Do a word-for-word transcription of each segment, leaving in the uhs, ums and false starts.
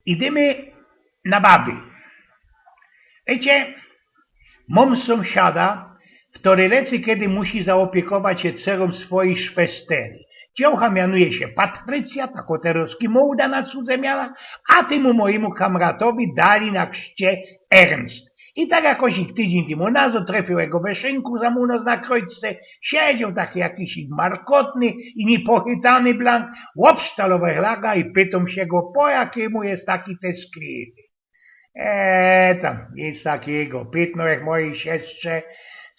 Idymy na baby. Wiycie, mōm sōmsiada, kery lecy kedy musi zaopiykować sie cerōm swojij szwestery. Dziołcha mianuje sie Patrycjŏ, tako terŏzki moda na cudze miana, a tymu mojymu kamratowi dali na krzcie Ernst. I tak jakoś tydziyń tymu nazŏd trefiył go we szynku za mōnŏ na krojce, siedzioł taki jakiś markotny i niypochytany blank, ôbsztalowech laga i pytōm sie go, po jakimu je taki teskliwy. E, tam, nic takigo. Pytnōł żech mojij siostrze,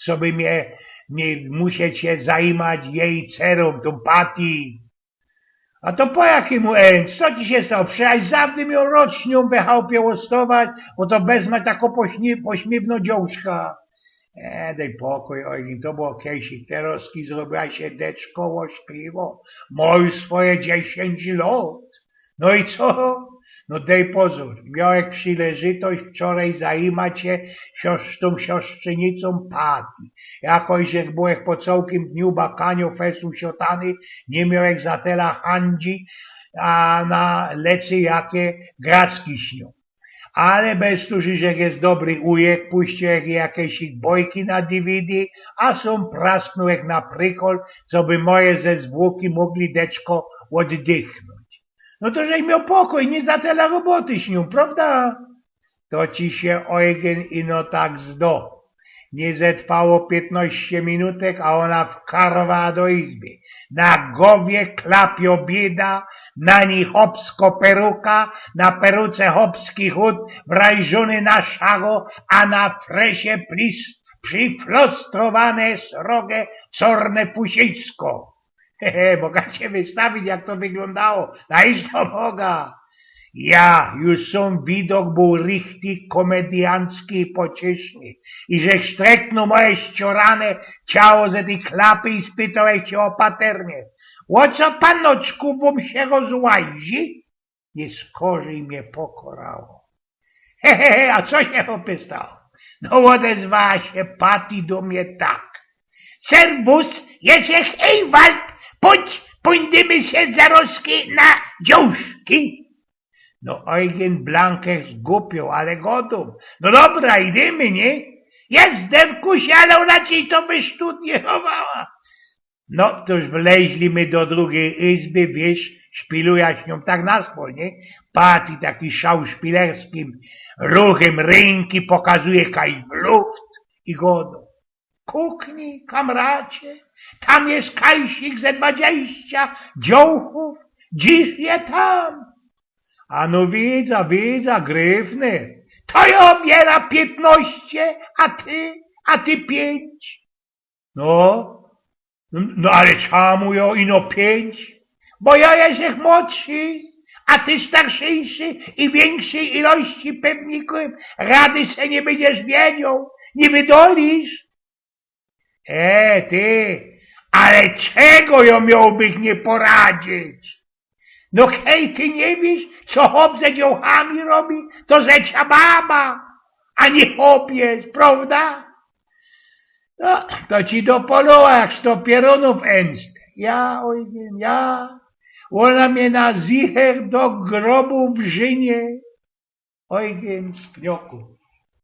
coby mie, mie musieć sie zajimać jij cerōm, tōm Pati. A to po jakimu, Ernst? Co ci sie stało? Przecież zawdy mioł rŏd z niōm we chałpie ôstować, bo to bez ma tako pośni-, pośmiywno dziołszka. E, dej pokōj, Ojgyn, to było kejsik, terŏzki zrobiła sie deczko łośkliwo. Mŏ już swoje dziesiyńć lŏt. No i co? No dej pozōr. Miołech przileżytość wczorej zajimać sie sios-, tōm siostrzenicōm Pati. Jakoś żech bōł po cołkim dniu bakaniŏ, festu siotany, niy miołech za tela hańdzi, a na lecy jakie gracki śniōm. Ale bez to, żech je dobry ujech, puściłech jakeś bojki na D V D, a sōm prasknōłech na prikol, coby moje ze zwōki mōgli deczko ôddychnōńć. No to żech mioł pokōj, niy za tela roboty śniōm, prŏwda? To ci sie, Ojgyn, ino tak zdo. Niy zetrwało piytnŏście minutek, a ôna wkarowała do izby. Na gowie klapiŏ bieda, na nij chopsko peruka, na peruce chopski chut, wrajżōny na szago, a na fresie plis-, prziflostrowane srogie czŏrne fusisko. He, he, moga sie wystawić, jak to wyglōndało. Na isto moga. Ja, już sōm widok bōł richtig komediancki i pocieszny. I żech sztreknōł moje ściorane ciało ze tyj klapy i spytołech sie ôpaternie: „Ô co, panoczku, wōm sie rozłazi?” Niyskorzij mie pokorało. He, he, he, a co sie, chopie, stało? No, ôdezwała sie Pati do mie tak: „Serwus, jesesz Ewald, pōdź, pōńdymy sie zarŏzki na dziołszki.” No, Ojgyn, blankech zgupiŏł, ale gŏdōm: „No dobra, idymy, niy?” Jezu, derkusie, ale ôna ci to wysztudniowała. No, to już wleźli my do drugij izby, wiysz, szpilujã sie niōm tak na spōl, niy? Pati takij szauszpilerskim ruchym rynki pokazuje kaj w luft i gŏdŏ: „Kuknij, kamracie, tam je kajsik ze dwadzieścia dziołchōw, dzisiŏ je tam.” A no widzã, widzã, gryfny. „To jŏ biera piytnŏście, a ty, a ty piyńć.” No, no ale czamu jŏ ino piyńć? „Bo jŏ jesesz młodszy, a ty starszyńszy i wiynkszyj ilości pewnikōm rady se niy bydziesz wiedzioł, niy wydolisz.” E, ty, ale czego jŏ miołbych niy poradzić? No hej, ty niy wiysz, co chop ze dziołchami robi? To rzecza baba, a niy chop je, prŏwda? No, to ci dopolŏła jak sto pierōnōw, Ernst. Ja, Ojgyn, ja. Ôna mie na zicher do grobu wrzynie. Ojgyn z pnioku.